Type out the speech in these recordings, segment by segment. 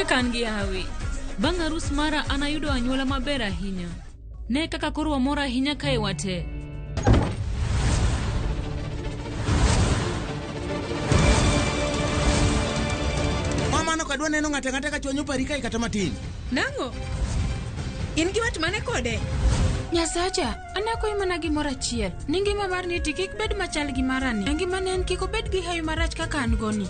kaka an gi hawi. Bang' arus mara an ayudo anyuola maber ahinya. Ne kaka koro wamor ahinya kae wate. Mamano kadwa neno ng'ato ang'ata ka chwanyo pari kae kata matin. Nang'o? In gi wach mane kode? Nyasacha, an akwayi mana gimoro achiel, ni ngima mar Niti kik bed machal gi marani, e ngimane en kik obed gi hawi marach kaka an goni.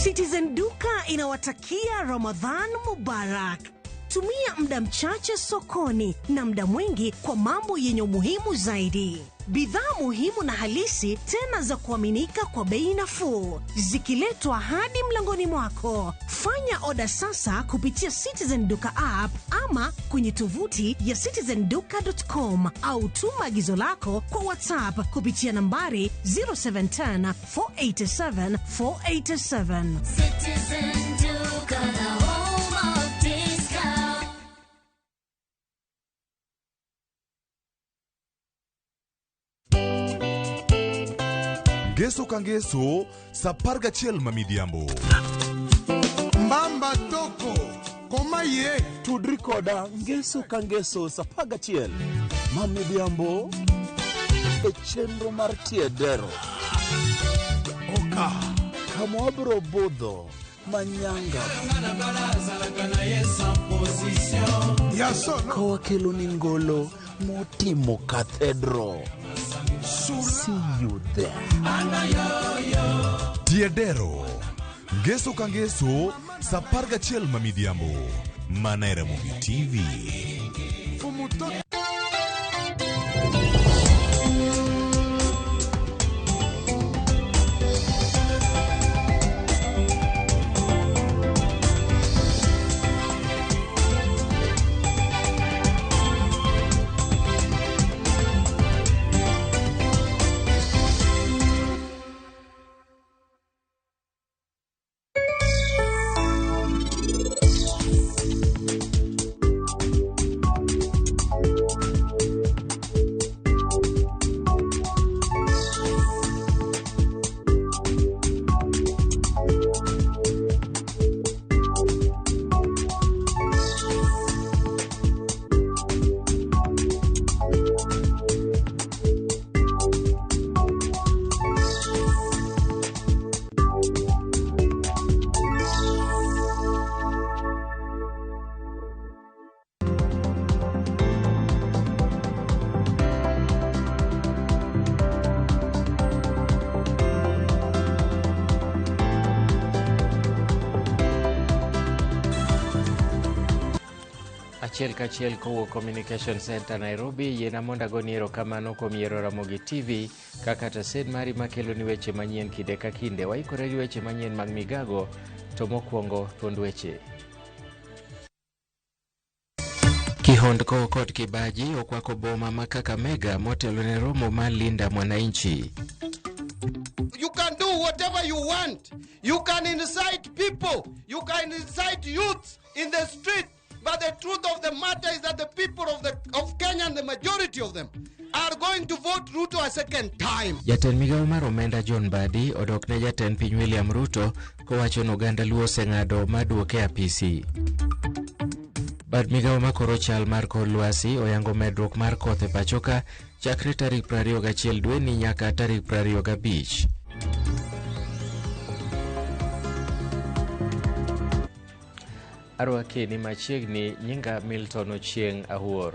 Citizen Duka inawatakia Ramadhan Mubarak. Tumia muda mchache sokoni na muda mwingi kwa mambo yenye umuhimu zaidi. Bidhaa muhimu na halisi tena za kuaminika kwa bei nafuu, zikiletwa hadi mlangoni mwako. Fanya oda sasa kupitia Citizen Duka app ama kwenye tovuti ya citizenduka.com au tuma agizo lako kwa WhatsApp kupitia nambari 0710 487 487. Citizen Duka, the home of discount. Ngeso ka ngeso sa 11 ma midhiambo. Mbamba toko koma ye Tudri koda ngeso ka ngeso sa 11 ma midhiambo e chenro mar Tiedero oka kama wabiro budho manyanga ya solo ka wakelo ni ngolo motimo cathedral. See you there. Tiedero. Ngeso ka ngeso sa 11 ma midhiambo. Mana e Ramogi TV. fumutoto. Achiel kachiel kowuok Communication Center Nairobi, yiena mondo agoni erokamano kuom yiero Ramogi TV kaka tasen mari makelo ni weche manyien kinde ka kinde. Waikore gi weche manyien mag migago, to mokwongo thuond weche. Kihondko kod kibaji okwako boma ma Kakamega motelo ne romo mar Linda Mwananchi. You can do whatever you want. You can incite people. You can incite youths in the street. But the truth of the matter is that the people of Kenya, and the majority of them, are going to vote Ruto a second time. Jatend migawo mar omenda John Mbadi odok ne jatend piny William Ruto kowacho ni oganda Luo oseng'ado mar duoke e apisi. Bad migawo makoro chal mar kor lwasi oyango medruok mar koth e pachoka chakre tarik 21 dweni nyaka tarik 25. Arwaki ni machiegni, nyinga Milton Ochieng' Awuor.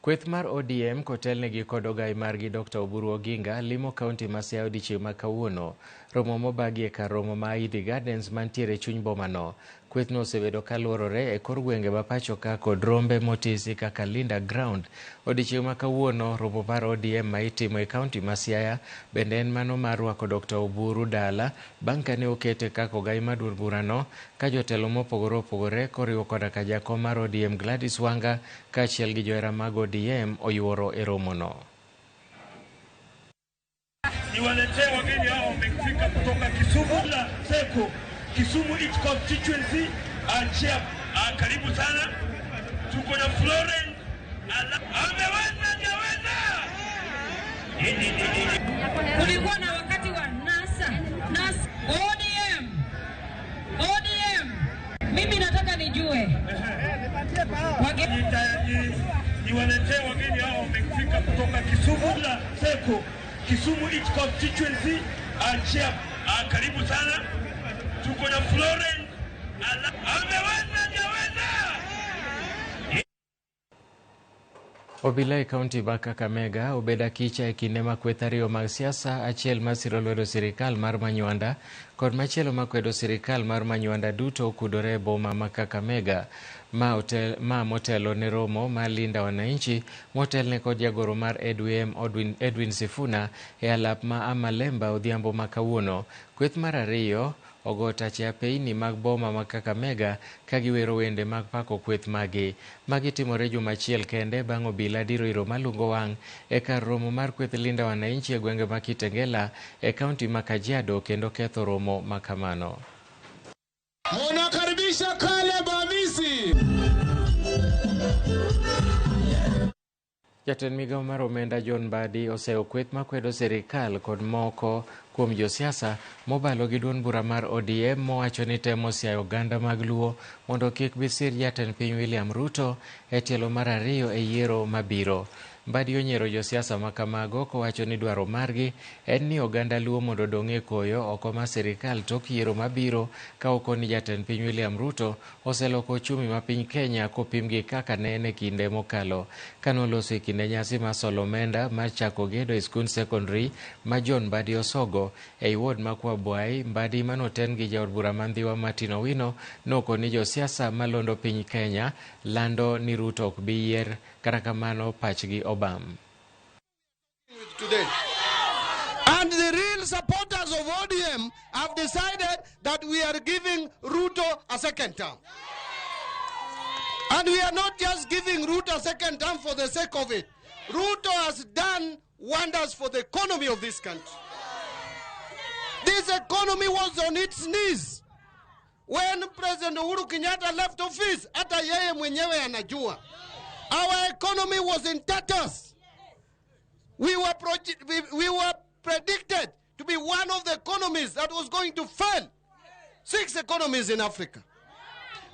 Kweth mar ODM kotelnegi kod ogai margi Dr. Oburu Oginga limo kaunti ma Siaya odiechieng' ma kawuono. Romo mobagi e kar romo ma Aidi Gardens mantiere e chuny bomano. Kwethno osebedo kaluorore e kor gwenge ma pacho ka kod rombe motisi kaka Linda Ground. Odiechieng' ma kawuono, romo mar ODM ma itimo e kaunti ma Siaya bende en mano mar rwako Dr. Oburu dala bang' kane okete kaka ogai mar duond burano ka jotelo mopogore opogore koriwo koda ka jakom mar ODM Gladys Wanga kaachiel gi johera mag ODM oyuoro e romono. Niwaletee wageni hao wamefika kutoka Kisumu la Seko, Kisumu East Constituency. Achia, karibu sana. Tuko na Florence ameweza hajaweza. Kulikuwa na wakati wa NASA, NASA, ODM, ODM. Mimi nataka nijue Niwaletee wageni hao wamefika kutoka Kisumu la Seko, Kisumu East Constituency. Achia, karibu sana. Tuko na Florence ameweza hajaweza. Obila e kaunti ma Kakamega obedo akicha e kinde ma kweth ariyo mag siasa, achiel masiro lwedo sirikal mar Manywanda kod machielo makwedo sirikal mar Manywanda duto okudore e boma ma Kakamega. Ma motelo ne romo mar Linda Wananchi motelne kod jagoro mar EDWM Edwin Sifuna e alap ma Amalemba odhiambo ma kawuono. Kweth mar ariyo ogo tache apeini mag boma ma Kakamega ka giwero wende mag pako kweth magi. Magi timore juma achiel kende bang' obila diro iro malungo wang' e kar romo mar kweth Linda Wananchi e gwenge ma Kitengela e kaunti ma Kajiado kendo ketho romo ma kamano. Munakaribisha Caleb Amisi. Jatend migao mar omenda John Mbadi oseyo kweth makwedo sirikal kod moko kuom josiasa mobalo gi duond bura mar ODM mowacho ni temo siayo oganda mag Luo mondo kik bisir jatend piny William Ruto e tielo mar ariyo e yiero mabiro. Mbadi onyiero josiasa ma kamago kowacho ni dwaro margi en ni oganda Luo mondo odong' e koyo oko mar sirikal tok yiero mabiro ka okoni jatend piny William Ruto oseloko ochumi ma piny Kenya kopim gi kaka ne en e kinde mokalo. Kanoloso e kinde nyasi mar solo omenda mar chako gedo e skund secondary ma John Mbadi osogo ei ward ma Kwabwai, Mbadi manoten gi jaod bura ma Ndhiwa Martin Owino nokoni josiasa malondo piny Kenya lando ni Ruto ok bi yier, kata kamano pachgi obam. Today. And the real supporters of ODM have decided that we are giving Ruto a second term. And we are not just giving Ruto a second term for the sake of it. Ruto has done wonders for the economy of this country. This economy was on its knees when President Uhuru Kenyatta left office. Hata yeye mwenyewe anajua. Our economy was in tatters. We were predicted to be one of the economies that was going to fail. 6 economies in Africa.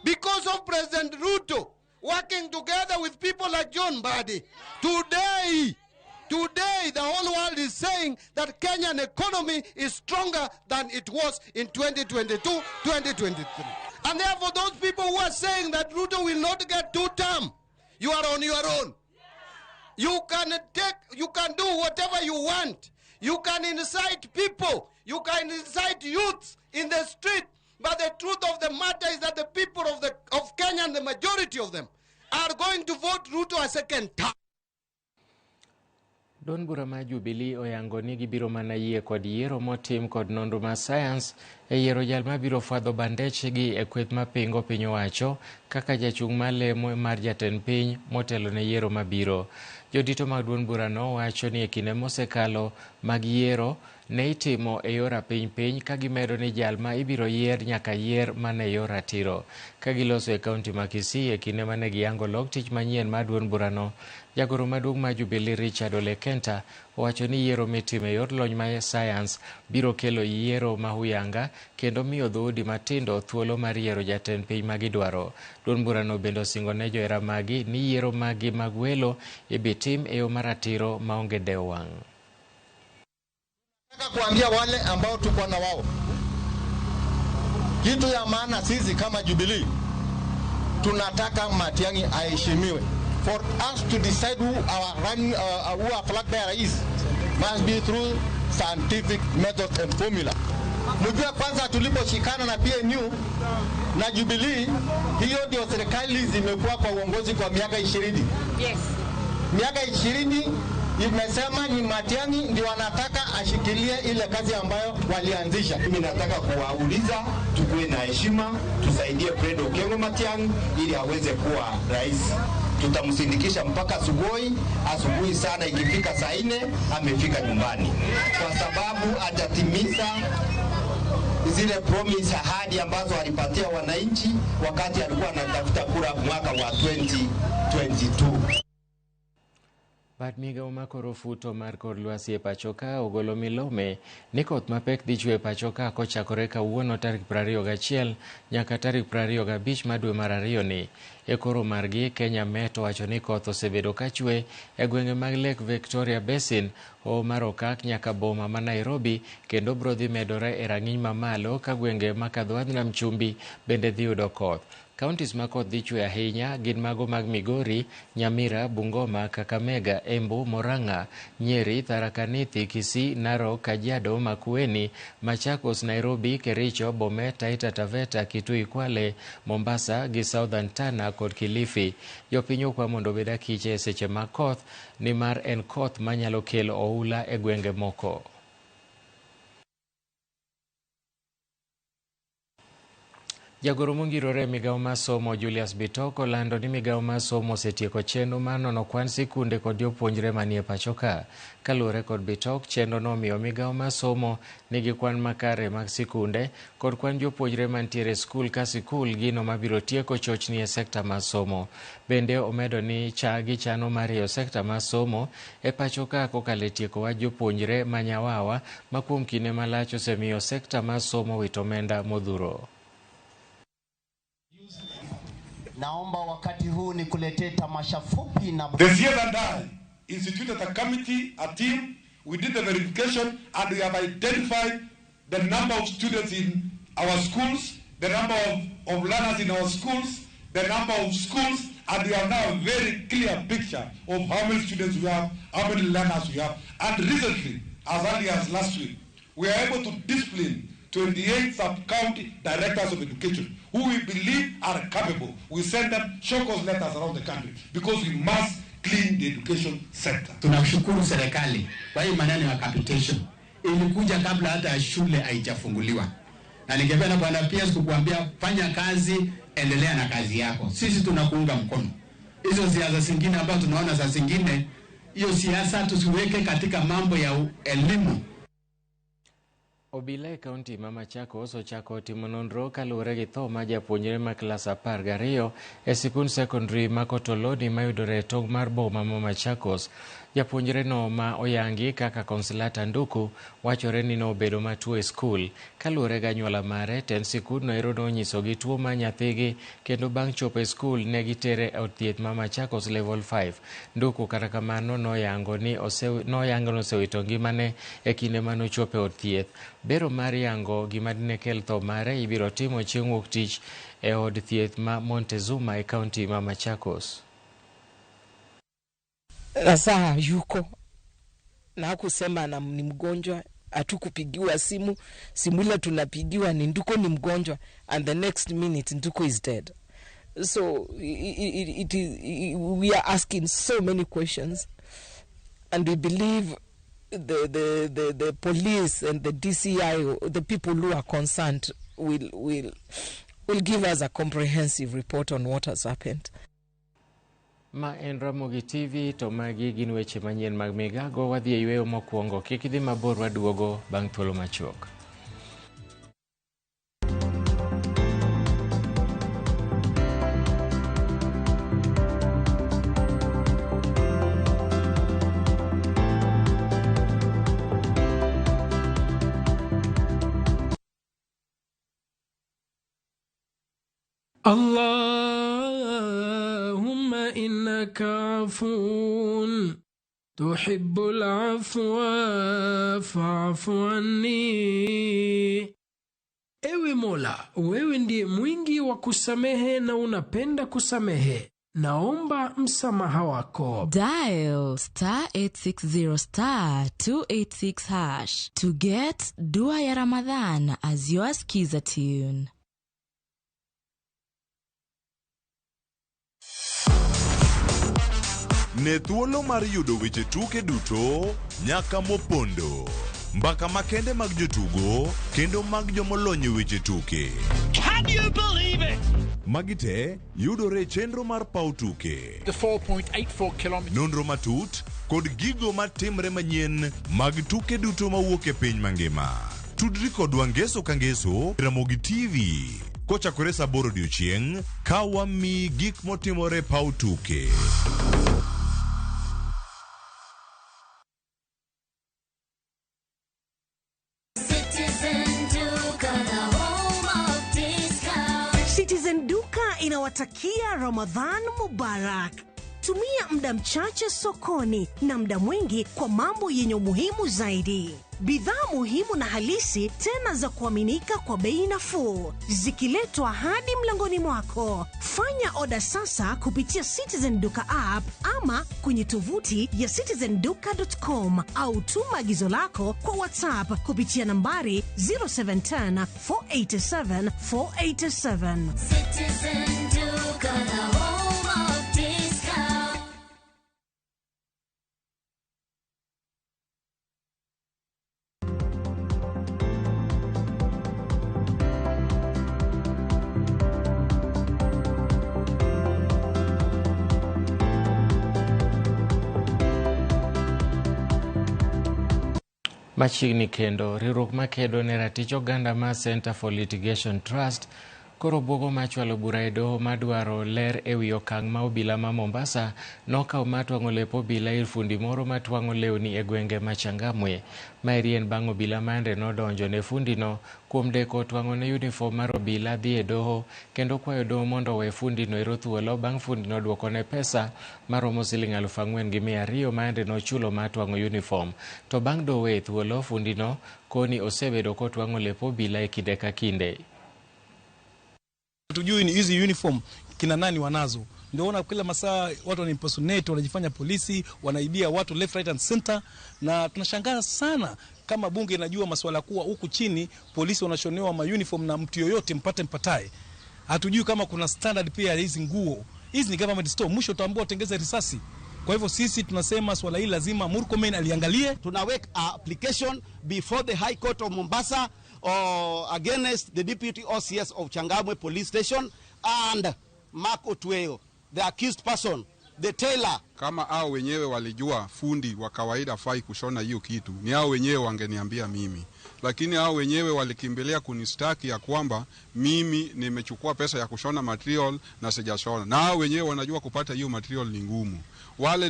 Because of President Ruto working together with people like John Mbadi, today the whole world is saying that Kenyan economy is stronger than it was in 2022, 2023. And therefore those people who are saying that Ruto will not get 2 terms, you are on your own. You can do whatever you want. You can incite people. You can incite youths in the street. But the truth of the matter is that the people of Kenya, and the majority of them, are going to vote Ruto a second time. Duond bura mar Jubilee oyango ni gibiro mana yie kod yiero motim kod nonro mar sayans e yiero jal mabiro fwadho bandechgi e kweth mapingo piny owacho kaka jachung' mar lemo mar jatend piny motelo ne yiero mabiro. Jodito mag duond burano wacho ni e kinde mosekalo mag yiero ne itimo e yor apiny piny ka gimedo ni jal ma ibiro yier nyaka yier mana e yor ratiro. Ka giloso e kaunti ma Kisii e kinde mane giyango lok tich manyien mar duond burano, jagoro maduong' mar Jubilee Richard Ole Kenta owacho ni yiero mitimo e yor lony mar sayans biro kelo yiero ma huyanga kendo miyo dhoudi matindo thuolo mar yiero jatend piny ma gidwaro. Duond burano bende osingo ne johera magi ni yiero magi mag welo ibitim e yo maratiro maonge dewo wang'. Nataka kuambia wale ambao tuko na wao, kitu ya maana sisi kama Jubilee tunataka Matiang'i aheshimiwe. For us to decide who our who our flag bearer is must be through scientific methods and formula. Mjue kwanza tuliposhikana na PNU na Jubilee, hiyo ndio serikali zimekuwa kwa uongozi kwa miaka 20. Yes. Miaka 20 imesema ni Matiang'i ndio anataka ashikilie ile kazi ambayo walianzisha. Mimi nataka kuwauliza tukuwe na heshima, tusaidie Fred Okengo Matiang'i ili aweze kuwa rais. Tutamsindikisha mpaka asubuhi, asubuhi sana ikifika saa 4 amefika nyumbani, kwa sababu atatimiza zile promise, ahadi ambazo alipatia wananchi wakati alikuwa anatafuta kura mwaka wa 2022. Bad migawo makoro futo mar kor lwasi e pacho ka ogolo milome ni koth mapek dhi chwe e pacho ka kochakore kawuono tarik 21 nyaka tarik 25 mar dwe mar ariyo ni. E koro margi, Kenya Met owacho ni koth osebedo ka chwe e gwenge mag Lake Victoria Basin, Hoho mar Okak nyaka boma ma Nairobi kendo bro dhi medore e rang'iny mamalo ka gwenge ma Kadho Nam Chumbi bende dhi yudo koth. Counties ma koth dhi chwe ahinya gin mago mag Migori, Nyamira, Bungoma, Kakamega, Embu, Murang'a, Nyeri, Tharaka Nithi, Kisii, Narok, Kajiado, Makueni, Machakos, Nairobi, Kericho, Bomet, Taita Taveta, Kitui, Kwale, Mombasa gi Southern Tana kod Kilifi. Jopiny okwa mondo obed akiche e seche mag koth nimar en koth manyalo kelo oula e gwenge moko. Jagoro mongirore e migawo mar somo Julius Bitok olando ni migawo mar somo osetieko chenro mar nono kwan sikunde kod jopuonjre manie pacho ka. Kaluwore kod Bitok, chenro no omiyo migawo mar somo nigi kwan makare mag sikunde kod kwan jopuonjre mantiere e skul ka sikul, gino mabiro tieko chochni e sekta mar somo. Bende omedo ni gichano mar rieyo sekta mar somo e pacho ka kokalo e tieko wach jopuonjre ma nyawawa ma kuom kinde malach osemiyo sekta mar somo wito omenda modhuro. Naomba wakati huu nikuletee tamasha fupi na The CS and I instituted a committee, a team. We did the verification and we have identified the number of students in our schools, the number of learners in our schools, the number of schools, and we have now a very clear picture of how many students we have, how many learners we have. And recently, as early as last week, we are able to discipline 28 sub-county directors of education who we believe are capable. We send them show cause letters around the country because we must clean the education sector. Tunashukuru serikali kwa hii maneno ya capitation ilikuja kabla hata shule haijafunguliwa, na ningependa Bwana PS kukuambia fanya kazi, endelea na kazi yako, sisi tunakuunga mkono. Hizo siasa zingine ambazo tunaona saa zingine, hiyo siasa tusiweke katika mambo ya elimu. Obila e kaunti ma Machakos ochako timo nonro kaluwore gi tho ma japuonjre ma klas 12 e sikund sekondari ma Kotoloni mayudore e tong' mar boma ma Machakos. Japuonjre no ma oyangi kaka Consolata Nduku wachore ni nobedo matuo e skul. Kaluwore gi anyuola mare, tend sikundno ero nonyisogi tuo mar nyathigi kendo bang' chopo e skul ne gitere e od thieth ma Machakos Level 5. Nduku kata kamano noyango ni osewito ngimane e kinde manochopo e od thieth. Bero mar yango gima dine kel tho mare ibiro timo chieng' wuok tich e od thieth ma Montezuma e kaunti ma Machakos. Sasa yuko na hakusema na ni mgonjwa, hatukupigiwa simu. Simu ile tunapigiwa ni Nduko ni mgonjwa, and the next minute Nduko is dead. So we are asking so many questions, and we believe the police and the DCI, the people who are concerned, will give us a comprehensive report on what has happened. Ma en Ramogi TV to magi gin weche manyien mag migago. Wadhi e yweyo mokwongo, kik idhi mabor, waduogo bang' thuolo machuok. Allahumma innaka afuun tuhibbul afwa fa'fu anni. Ewe Mola, wewe ndiye mwingi wa kusamehe na unapenda kusamehe, Naomba msamaha wako. Dial star 860 star 286 hash to get Dua ya Ramadhan as your skiza tune. Ne thuolo mar yudo weche tuke duto nyaka mopondo. Mbaka makende mag jotugo kendo mag jomolony e weche tuke. Can you believe it? Magi te yudore e chenro mar paw tuke. The 4.84 kilometers. Nonro matut kod gigo matimre manyien mag tuke duto mawuok e piny mangima. Tudri kodwa ngeso ka ngeso Ramogi TV kochakore saa 8 odiochieng' ka wamiyi gik motimore e paw tuke. Citizen Duka, the home of discount. Citizen Duka inawatakia Ramadhan Mubarak. Tumia muda mchache sokoni na muda mwingi kwa mambo yenye umuhimu zaidi. Bidhaa muhimu na halisi tena za kuaminika kwa bei nafuu, zikiletwa hadi mlangoni mwako. Fanya oda sasa kupitia Citizen Duka app ama kwenye tovuti ya citizenduka.com au tuma agizo lako kwa WhatsApp kupitia nambari 0710 487 487. Citizen Duka, the home of discount. Machiegni kendo, riwruok makedo ne ratich oganda mar Center for Litigation Trust koro buogo mar chwalo bura e doho madwaro ler ewi okang' ma obila ma Mombasa nokawo mar twang'o lep obila ir fundi moro matwang'o lewni e gwenge ma Changamwe. Maeri en bang' obila mande nodonjo ne fundino kuom deko twang'o ne uniform mar obila dhi e doho kendo kwayo doho mondo owe fundino ero thuolo bang' fundino duokone pesa maromo siling 4,200 ma yande nochulo mar twang'o uniform. To bang' doho weye thuolo, fundino koni osebedo kotwang'o lep obila e kinde ka kinde. Hatujui ni hizi uniform kina nani wanazo. Ndio ona kila masaa watu wana impersonate, wanajifanya polisi, wanaibia watu left, right and center, na tunashangaa sana kama bunge inajua masuala kuwa huku chini polisi wanashonewa ma uniform na mtu yoyote mpate mpatae. Hatujui kama kuna standard pia ya hizi nguo. Hizi ni government store, mwisho utaambiwa utengeze risasi. Kwa hivyo sisi tunasema swala hili lazima Murkomen aliangalie. Tunaweka application before the High Court of Mombasa or against the Deputy OCS of Changamwe Police Station and Mark Otweo, the accused person, the tailor. Kama hao wenyewe walijua fundi wa kawaida fai kushona hiyo kitu, ni hao wenyewe wangeniambia mimi, lakini hao wenyewe walikimbilia kunistaki ya kwamba mimi nimechukua pesa ya kushona material na sijashona, na hao wenyewe wanajua kupata hiyo material ni ngumu. Wale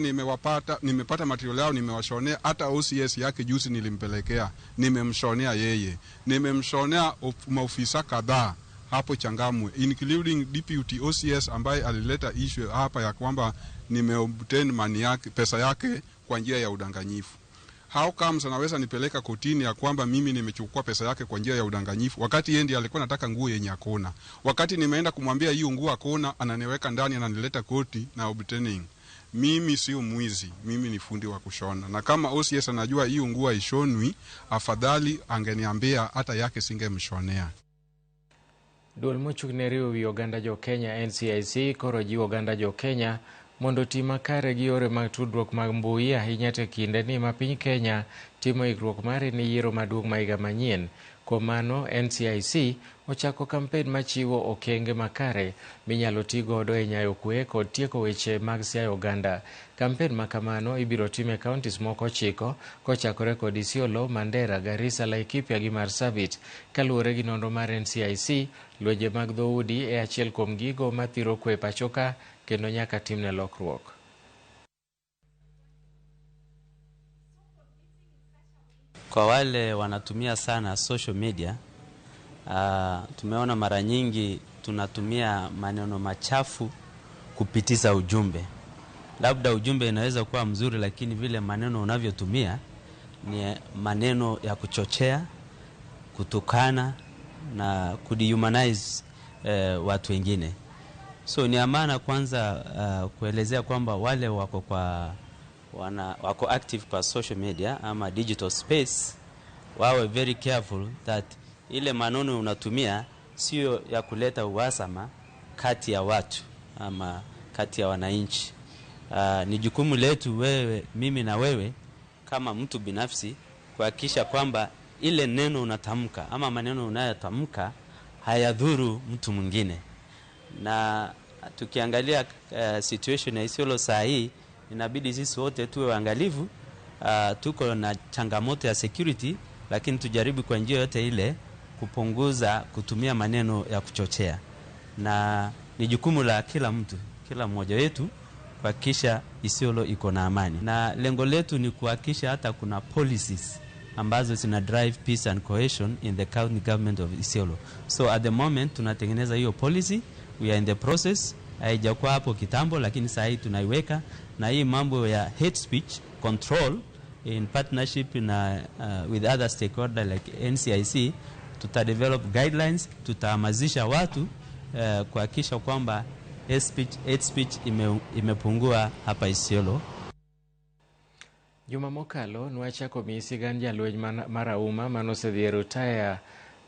nimepata material yao, nimewashonea. Hata OCS yake juzi nilimpelekea, nimemshonea yeye, nimemshonea maofisa kadhaa hapo Changamwe, including Deputy OCS ambaye alileta issue hapa ya kwamba nimeobtain money yake, pesa yake kwa njia ya udanganyifu. How comes anaweza nipeleka kotini ya kwamba mimi nimechukua pesa yake kwa njia ya udanganyifu, wakati yeye ndiye alikuwa anataka nguo yenye akona? Wakati nimeenda kumwambia hiyo nguo akona, ananiweka ndani, ananileta koti na obtaining. Mimi sio mwizi, mimi ni fundi wa kushona. Na kama OCS anajua hiyo nguo haishonwi, afadhali angeniambia, hata yake singemshonea. Duol mochung' ne riwo wi oganda jo Kenya NCIC koro jiwo oganda jo Kenya mondo oti makare gi yore mag tudruok mag mbui ahinya to e kinde ni ma piny Kenya timo ikruok mare ne yiero maduong' ma higa manyien. Kuom mano, NCIC ochako kampen machiwo okenge makare minyalo ti godo e nyayo kwe kod tieko weche mag siayo oganda. Kampen ma kamano ibiro tim e counties moko 9 kochakore kod Isiolo, Mandera, Garissa, Laikipia gi Marsabit. Kaluwore gi nonro mar NCIC, lwenje mag dhoudi e achiel kuom gigo mathiro kwe pacho ka kendo nyaka timne lokruok. Kwa wale wanatumia sana social media, tumeona mara nyingi tunatumia maneno machafu kupitiza ujumbe. Labda ujumbe inaweza kuwa mzuri, lakini vile maneno unavyotumia ni maneno ya kuchochea, kutukana na kudehumanize watu wengine. So ni amana kwanza kuelezea kwamba wale wako kwa wako active kwa social media ama digital space wawe very careful that ile maneno unatumia sio ya kuleta uhasama kati ya watu ama kati ya wananchi. Ni jukumu letu wewe, mimi na wewe kama mtu binafsi kuhakikisha kwamba ile neno unatamka ama maneno unayotamka hayadhuru mtu mwingine. Na tukiangalia situation ya Isiolo saa hii, inabidi sisi wote tuwe waangalifu. Tuko na changamoto ya security, lakini tujaribu kwa njia yote ile kupunguza kutumia maneno ya kuchochea, na ni jukumu la kila mtu, kila mmoja wetu kuhakikisha Isiolo iko na amani, na lengo letu ni kuhakikisha hata kuna policies ambazo zina drive peace and cohesion in the county government of Isiolo. So at the moment tunatengeneza hiyo policy, we are in the process. Haijakuwa hapo kitambo, lakini saa hii tunaiweka, na hii mambo ya hate speech control in partnership na with other stakeholder like NCIC, tuta develop guidelines, tutahamasisha watu kuhakikisha kwamba hate speech imepungua hapa Isiolo. Juma mokalo nwachako miyi sigand jalweny marahuma manosedhi e rutaya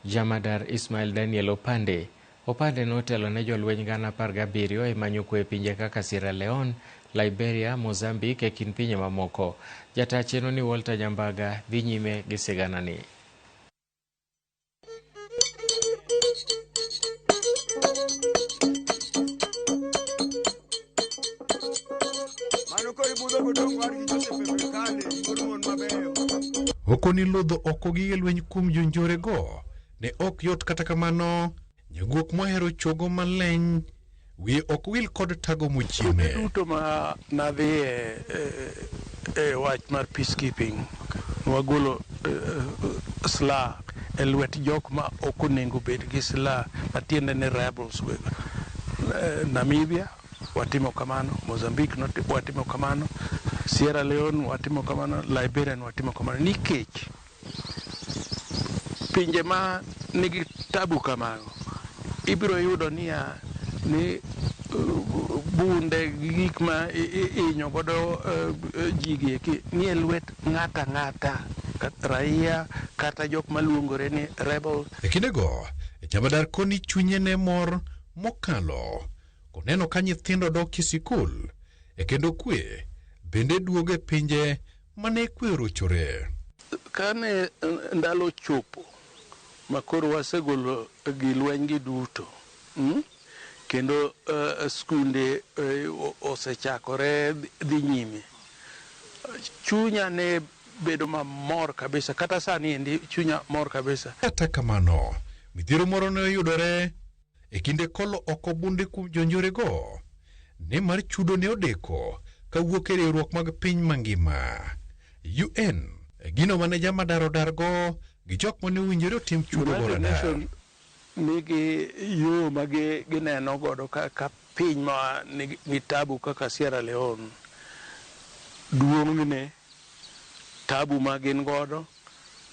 Jamadar Ismail Daniel Opande. Opande notelo ne jolweny 17,000 e manyo kwe e pinje kaka Sierra Leone, Liberia, Mozambique e kind pinje mamoko. Jata chenro ni Walter Nyambaga dhi nyime gi siganani. Okoni lodho oko gige lweny kuom jonjorego ne ok yot, kata kamano nyaguok mohero chogo maleny wiye ok wil kod tago mochieme. Duto ma nadhi e wach mar peacekeeping, wagolo silaha e lwet jok ma ok onego bed gi silaha, matiende ni rebels. Namibia watimo kamano, Mozambique watimo kamano, Sierra Leone watimo kamano, Liberia watimo kamano, nikech pinje ma nigi tabu kamago ibiro yudo niya ni bunde gi gik ma inyo godo jigi eki nie lwet ng'ata ng'ata, raia kata jok maluongore ni rebel. E kindego Jamadar koni chunye ne mor mokalo koneno ka nyithindo dok e sikul e kendo kwe bende duogo e pinje mane kwe orochore. Kane ndalo chopo makoro wasegolo gi lweny gi duto, kendo skunde osechakore dhi nyime, chunya ne bedo mamor kabisa, kata sani endi chunya mor kabisa. Kata kamano, midhiero moro ne oyudore e kinde kolo oko bunde kuom jonjorego nimar chudo ne odeko kawuok e riwruok mag piny mangima UN, gino mane Jamadar odargo gi jok mane owinjore otim chudo United Nations nigi yo ma gineno godo ka piny ma nigi tabu kaka Sierra Leone duong'ne tabu ma gin godo,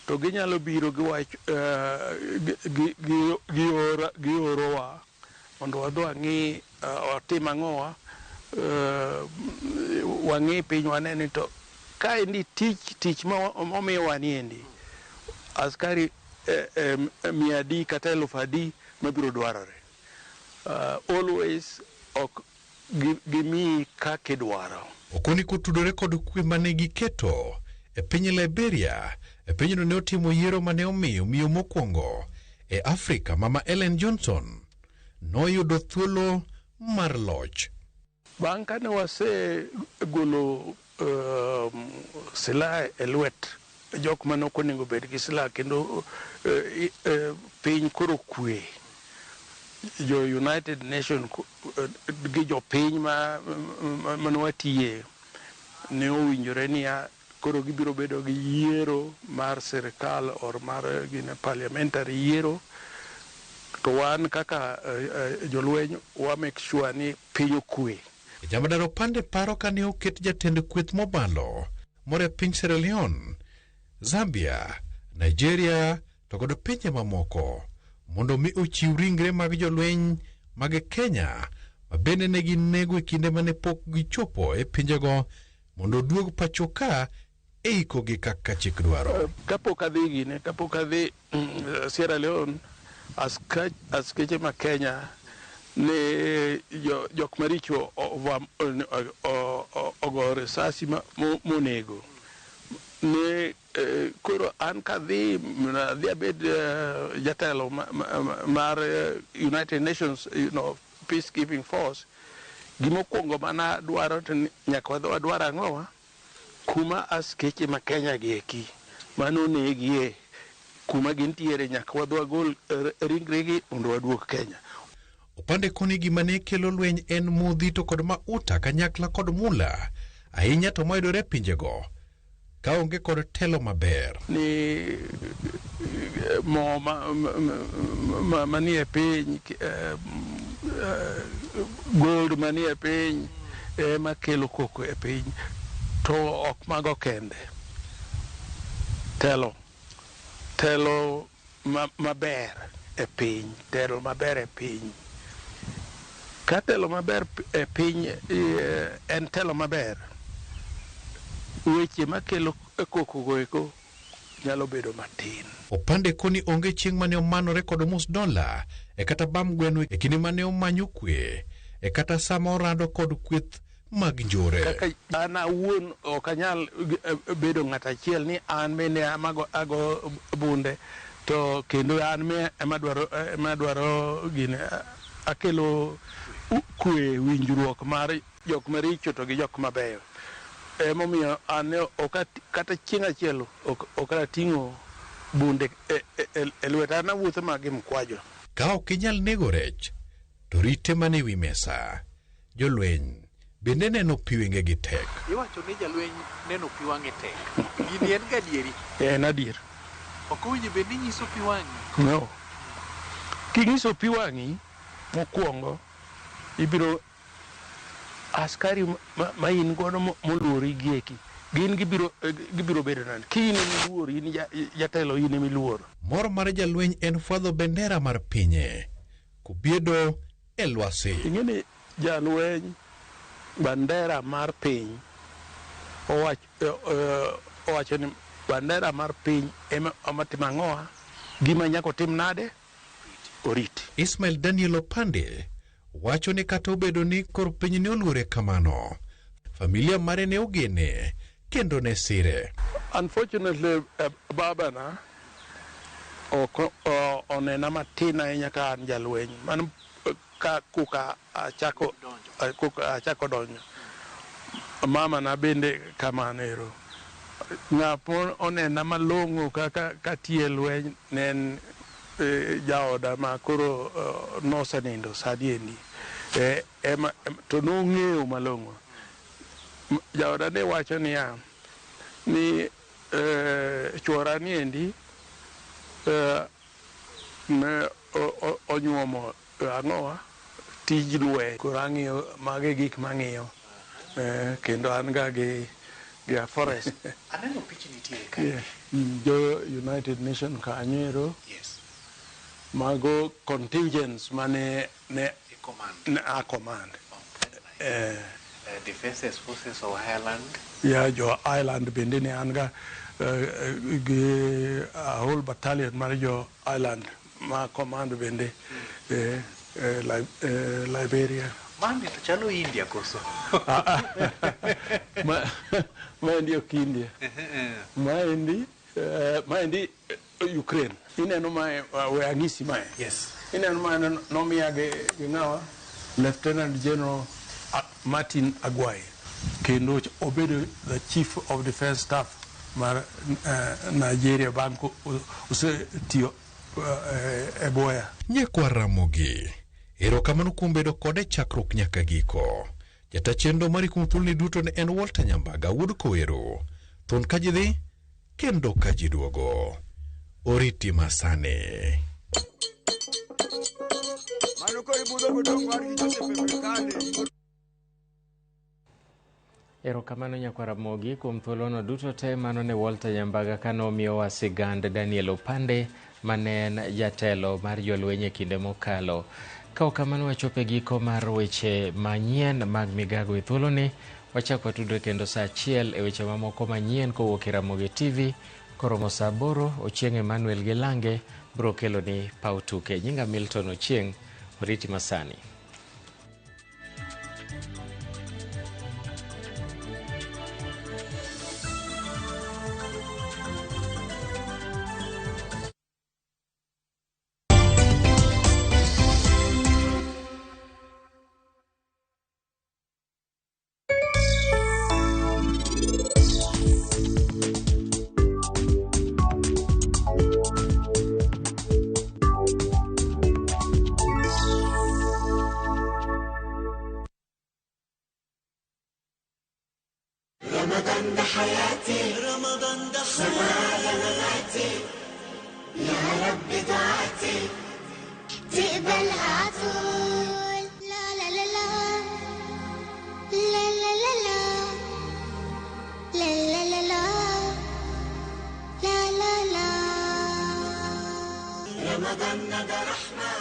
to ginyalo biro gi wach giorowa mondo wadhi wang'i watim ang'owa, wang'i piny wane ni to kaendi tich momiyowa ni endi askari 100 kata 1000 mabiro dwarore. Always ok gimiyi kaka idwaro. Okoni kotudore kod kwe mane giketo e piny Liberia, e pinyno ne otimo yiero mane omiyo miyo mokwongo e Afrika Mama Ellen Johnson noyudo thuolo mar loch. Bang' kane wasegolo silaha e lwet jok mane ok onego bed gi silaha kendo piny koro kwe, jo United Nations gi jopiny mane watiye ne owinjore niya koro gibiro bedo gi yiero mar sirikal or mar gine parliamentary yiero, to wan kaka jolweny wa make sure ni piny okwe. Jamadar Opande paro kane oket jatend kweth mobalo moro e piny Sierra Leone, Zambia, Nigeria to kod pinje mamoko mondo mi ochiw ringre mag jolweny mag Kenya ma bende ne ginego e kinde mane pok gichopo e pinjego mondo oduog pacho ka e ikogi kaka chik dwaro. Kapok adhi gine, kapok adhi Sierra Leone, askeche ma Kenya ne jok maricho ogo risasi monego. Ne koro an kadhi adhi abed jatelo mar United Nations, peacekeeping force, gimokwongo mana dwaro to nyaka wadwar ang'owa kuma askeche ma Kenya gi eki manonegie kuma gintiere nyaka wadhi wagol ringregi mondo waduog Kenya. Opande koni gima ne kelo lweny en modhi to kod mauta kanyakla kod mula ahinya to mayudore e pinjego kaonge kod telo maber. Ni mo manie piny, gold manie piny ema kelo koko e piny, to ok mago kende. Telo maber e piny, telo maber e piny. Ka telo maber e piny en telo maber, weche makelo koko go eko nyalo bedo matin. Opande koni onge chieng' mane omanore kod mus dola e kata bam gweno e kinde mane omanyo kwe e kata sama orado kod kweth mag njore. Kaka an awuon ok anyal bedo ng'at achiel ni an bende ago bunde to kendo an me ema dwaro gine akelo kwe, winjruok mar jok maricho to gi jok mabeyo. Emomiyo an ok kata chieng' achiel ok ating'o bunde e lweta, an awuotho ma gi mkwajo. Ka ok inyal nego rech to rite mana ewi mesa. Jolweny bende neno pi wengegi tek. Iwacho ni jalweny neno pi wang'e tek. Gini en gadieri? En adier. Ok owinjo bed ni nyiso pi wang'i? No. Kinyiso pi wang'i mokwongo ibiro askari ma in godo moluori gieki gin gibiro bedo nade? Ki in emiluor, in jatelo, in emiluor. Mor mar jalweny en fwadho bendera mar pinye kubiedo e lwasi. Ing'e ni jalweny bandera mar piny owacho ni bandera mar piny ema timo ang'owa, gima nyaka otim nade? Oriti. Ismail Daniel Opande wacho ni kata obedo ni kor piny ne oluore kamano, familia mare ne ogene kendo ne sire. Unfortunately, babana ok onena matin ahinya ka an jalweny. Mano ka kuka achako donjo. Mama na bende kamano ero. Ng'apo onena malong'o kaka katiye lweny ne en jaoda ma koro nosenindo sani endi. To nong'eyo malong'o. Jaoda ne wacho niya ni chuora ni endi ne onyuomo ang'owa tij lweny. Koro ang'iyo mage gik mang'iyo kendo an ga gi forest. Aneno picha nitiere ka. Jo United Nations kanyo ero. Yes. Mago contingents mane ne a command. Defense Forces of Ireland. Yeah, jo Ireland bende ne an ga gi a whole battalion mar jo Ireland ma command bende Liberia. Mani to chalo India koso? Maendi ok India. Maendi Ukraine. Ineno mae, we ang'isi mae. Yes. Ineno mae nomiya gi ng'awa? Lieutenant General Martin Agwai. Kendo obedo the Chief of Defense Staff mar Nigeria bang' osetiyo e boya. Nyakwa Ramogi, erokamano kuom bedo kode chakruok nyaka giko. Jata chenro mari kuom thuoloni duto ne en Walter Nyambaga wuod Kowero. Thon ka ji dhi kendo ka ji duogo. Oriti masani. Erokamano nyakwar Ramogi kuom thuolono duto te. Mano ne Walter Nyambaga kanomiyowa sigand Daniel Opande mane en jatelo mar jolweny e kinde mokalo. Ka ok kamano wachopo e giko mar weche manyien mag migago e thuoloni. Wachak watudre kendo saa achiel e weche mamoko manyien kowuok e Ramogi TV. Koromo saa aboro, Ochieng' Emmanuel gi Lange biro keloni paw tuke. Nyinga Milton Ochieng', oriti masani. رمضان ده حياتي، رمضان ده حياتي، مماتي، يا رب دعاتي تقبلها عطول. لا لا لا لا لا لا لا لا لا لا لا لا لا لا. رمضان ده رحمة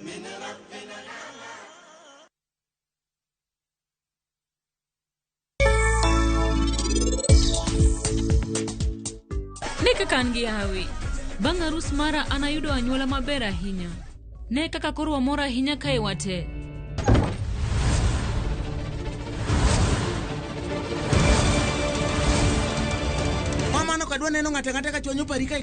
من ربنا الأعلى. Ne kaka an gi hawi. Bang' arus mara an ayudo anyuola maber ahinya. Ne kaka koro wamor ahinya kae wate. Mama no kadwa neno ng'ato ang'ata ka chwanyo pari kae.